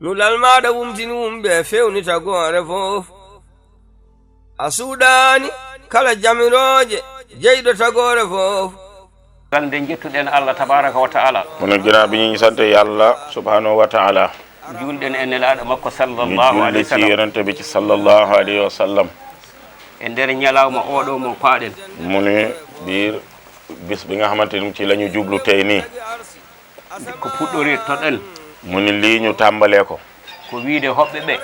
nulal maɗa wumtini wumɓe fewni tagore fof a suuɗani kala jamiroje jeyɗo tagore fof gande jettuɗen Allah tabaraka wa ta'ala mono jinaɓe ñi sante yallah subhanahu wa ta'ala julɗen en nelaɗo makko sallallahu alayhi wa sallam yonente ɓe ci sallallahu alayhi wa sallam e nder ñalawma oɗo mo paaɗen moni bir bis bi nga xamante ni ci lañu jublu tey nii ko puɗɗori toɗen mu ni lii ñu tàmbalee ko ko wiide hoɓɓe ɓe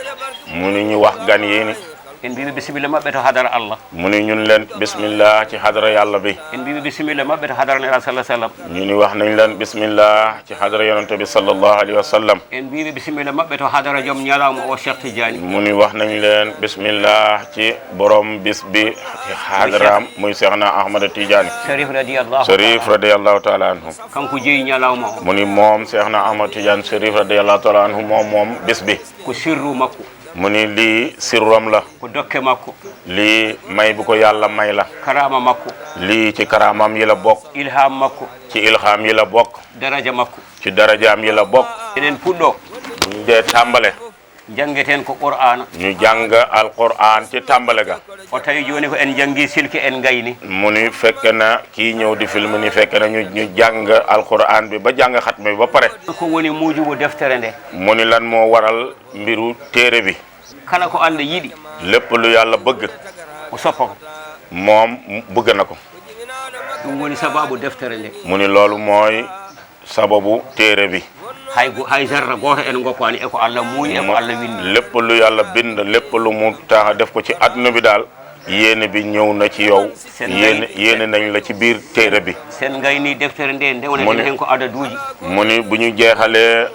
mu ni ñu wax gan yéeni en mbiɓe bisimilla maɓɓe to hadara Allah mu ni ñun leen bismillah ci hadara yàlla bi en mbiɓe bisimilla maɓɓe to hadara nera sallah sallam ñu ni wax nañ leen bismillah ci hadara yonente bi sallallahu alayhi wa sallam en mbiɓe bisimilla maɓɓe to hadara joom ñalawma o Cheikh Tidiane mu ni wax nañ leen bismillah ci borom bis bi ci hadaraam muy Cheikhna Ahmada Tidiane Sharif radiyallahu taala anhu kanko jeeyi ñalawma o mu ni moom Cheikhna Ahmada Tidiane Sharif radiyallahu taala anhu moom bis bi ko sirru makko mu ni lii sirrom la ko dokke makko lii may bu ko yàlla may la karama makko lii ci karamam yi la bokk ilham makko ci ilham yi la bokk daraja makko ci darajaam yi la bokk enen puɗɗo ñu dee tàmbale jangueten ko qur'ana ñu jàng alquran ci tàmbale ga o tawi joni ko en jangi silki en gayni mu ni fekk na kii ñëw di film ni fekk na ñu jàng alquran bi ba jàng xatme bi ba pare ko woni mujubu deftere nde mu ni lan moo waral mbiru téere bi kala ko Allah yiɗi lépp lu yàlla bëgg o soppa ko moom bëgg na ko ɗum woni sababu deftere nde mu ni loolu mooy sababu téere bi hay zarra goto en goppani eko Allah muuñi eko Allah windi lépp lu yàlla bind lépp lu mu taxa def ko ci àdduna bi daal yéene bi ñëw na ci yow yéene nañ la ci biir téere bi sen gayni deftere nde ndewna hen ko adaduji mu ni bu ñu jeexalee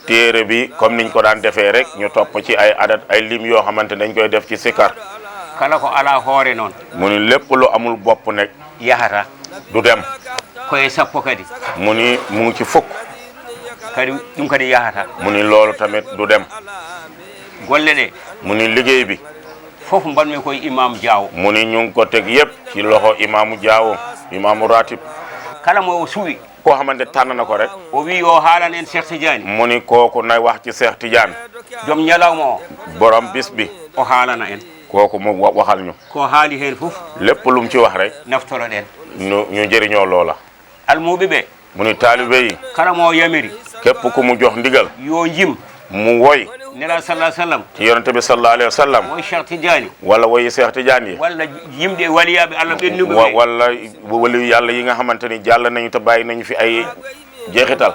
téere bi comme niñ ko daan defee rek ñu topp ci ay adat ay lim yoo xamante dañ koy def ci sikar kala ko ala hoore noon mu ni lépp lu amul bopp nekk yahata du dem koye sappo kadi mu ni mu ngi ci fukk kadi ɗum kadi yahata mu ni loolu tamit du dem golle ɗe mu ni liggéey bi fof mbanmi koye imam Diawo mu ni ñu ngi ko teg yëpp ci loxo imaamu Diawo imaamu ratib kala mo o suwi koo xamante tànn na ko rek o wi o haalan en Cheikh Tidiane mu ni kooku nay wax ci Cheikh Tidiane joom ñalawma o borom bis bi o haalana en kooku mu waxal ñu ko haali hen fof lépp lum ci wax rek naftoro ɗen ñu jëriñoo loola almuɓe ɓe mu ni taalibe yi kala mo yamiri képp ku mu jox ndigal yo jim mu woy nela sallah sallam ci yonente bi sallallahu alayhi wa sallam woy Cheikh Tidiane wala woyi Cheikh Tidiane yi walla yimɓe waliyaɓe Allah ɓennuɓe ɓe wala wali yàlla yi nga xamante ni jàll nañu te bàyyi nañu fi ay jeexital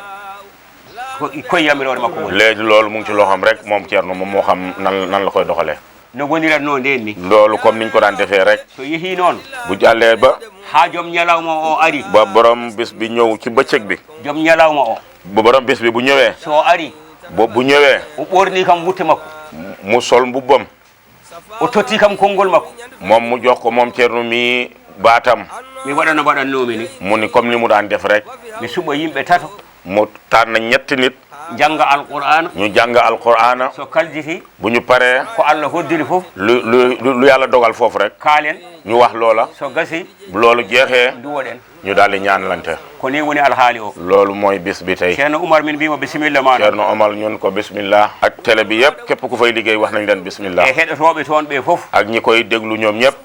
koye yamirore makko woni léegi loolu mu ngi ci loxoom rek moom Thierno moom moo xam nan la koy doxalee no woniratno nden ni loolu comme niñ ko daan defee rek so yeehi noon bu jàllee ba ha joom ñalawma o ari ba borom bis bi ñëw ci bëccëg bi joom ñalawma o bu borom bis bi bu ñëwee so ari bu ñëwee o ɓorni kam wutte makko mu sol mbubbam o totti kam konngol makko moom mu jox ko moom Thierno mi baatam mi waɗano mbaɗannomi ni mu ni comme ni mu daan def rek mi suɓa yimɓe tato mu tànn ñetti nit jangga alqur'ana ñu jàng alqur'ana so kaljiti bu ñu paree ko Allah hoddiri fof lu yàlla dogal foofu rek kaalen ñu wax loola so gasi loolu jeexee duwoɗen ñu daal di ñaanlante ko ni woni alhaali o loolu mooy bis bi tey Ceerno Oumar min mbimo bisimilla maɗa Ceerno Omar ñun ko bismillah ak télé bi yëpp képp ku fay liggéey wax nañ leen bismillah e heɗotoɓe toon ɓe fof ak ñi koy déglu ñoom ñëpp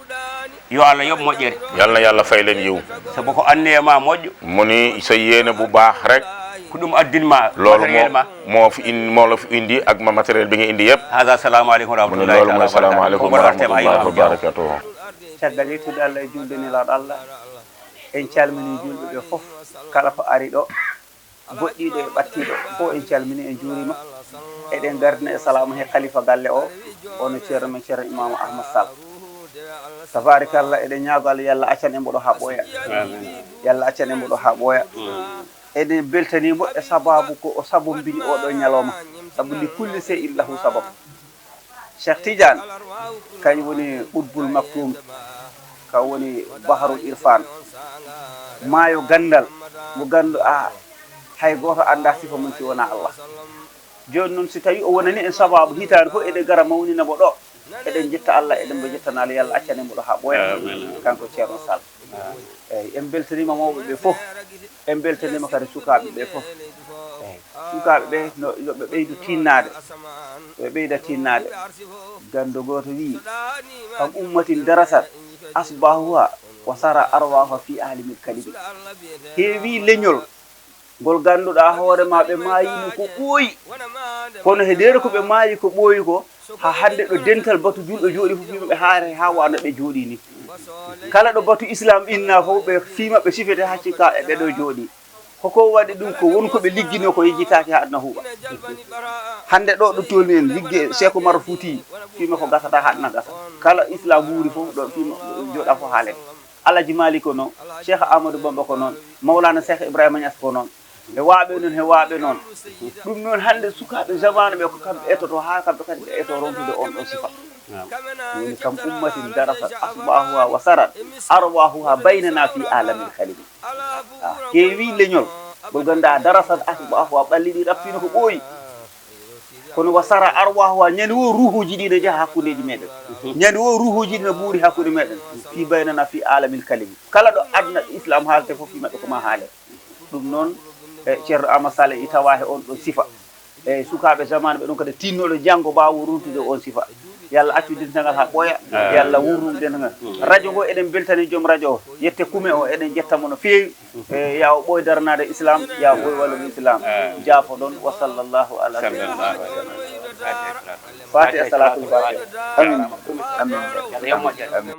yo Allah yoɓ moƴƴere yal na yàlla fay leen yiw sabu ko anne e ma moƴƴo mu ni sa yéene bu baax rek ko ɗum addinma loolu matériel ma moo la fi indi ak ma matériel bi nga indi yëpp hada salamu aleykum mu ni loolu mooy salaamaaleykum wa rahmatullahi wa barakatuh caggal yettude Allah e julde nelaɗo Allah en calmini julɓe ɓe fof kala ko ari ɗo boɗɗiɗo e ɓattiɗo fof en calmini en juurima eɗen gardina e salamu he khalifa galle o ono ceerno men ceerno imamu Ahmad Sall tabarikallah eɗen ñaago Allah yallah accan e mboɗo ha ɓooya yallah accan e mboɗo ha ɓooya eɗen beltanimo e sababu ko o sabombini oɗo ñalawma sabu li kulli se illahu sababu Cheikh Tidiane kañum woni ɓuɗbul maktum ka woni baharul irfan maayo gandal mo gandu hay goto anda sifa mum si wona Allah joni noon si tawi o wonani en sababu hitande fof eɗen gara mawninamo ɗo eɗen jetta Allah eɗen mbo jettanalo yallah accanemo ɗo ha ɓooya kanko ceerno Sall eyyi en beltanima mawɓe ɓe fof en beltanima kadi sukaɓe ɓe fof eyyi sukaɓe ɓe yoɓe ɓeydu tinnade ɓe ɓeyda tinnade gando goto wi kam ummatin darasat asbahuha wa sara arwaha fi alimil kalibi heewi leñol ngol ganduɗa hoorema ɓe maayino ko ɓooyi kono he nder ko ɓe maayi ko ɓooyi ko ha hande ɗo dental batu julɗo jooɗi fof fimaɓe haare ha wano ɓe jooɗi ni kala ɗo batu islam inna fof ɓe fimaɓe sifete haccika e ɓeɗo jooɗi koko waɗi ɗum ko wonko ɓe liggino ko yejjitaki ha adna huuɓa hande ɗo ɗo tolni en ligge Cheikh Oumar Fouti fima ko gasata ha adna gasa kala islam wuuri fof ɗo fima jooɗa fo haalen Alaji Malik ko noon Cheikh Amadou Bamba ko noon Mawlana Cheikh Ibrahima Niass ko noon e waaɓe noon he waaɓe noon ɗum noon hande sukaɓe zamanu ɓe ko kamɓe etoto ha kamɓe kadi ɓe eto rontude on ɗon sifa woni kam ummatin darasat asbahuha wa sarat arwahuha baynana fi alamil khalidi heewi leñol ngol ganduɗa darasat asbahuha ɓalliɗi rappino ko ɓooyi kono wa sara arwahuha ñande wo ruhuji ɗi ne jaaha hakkudeji meɗen ñande wo ruhuji ɗi ne ɓuuri hakkude meɗen fi baynana fi alamil khalidi kala ɗo adna islam haalte fof fimaɓe koma haale ɗum noon e ceerno Ama Sall i tawa he on ɗon sifa eyyi sukaɓe zamanu ɓe ɗon kadi tinnoɗo janggo mbawa runtude on sifa yallah accu dental ha ɓooya yallah wurnude dental radio ngo eɗen beltani joom radio o yette kume o eɗen jettamo no feewi e ya o ɓooy daranade islam ya o ɓooy wallude islam jaafo ɗon wa sallllahu ala fati a salatul fatiha amin amin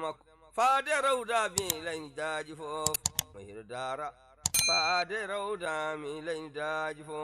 faade rawda bi layni daaji fof mo hiɗo daara faade rawda mi layni daaji fof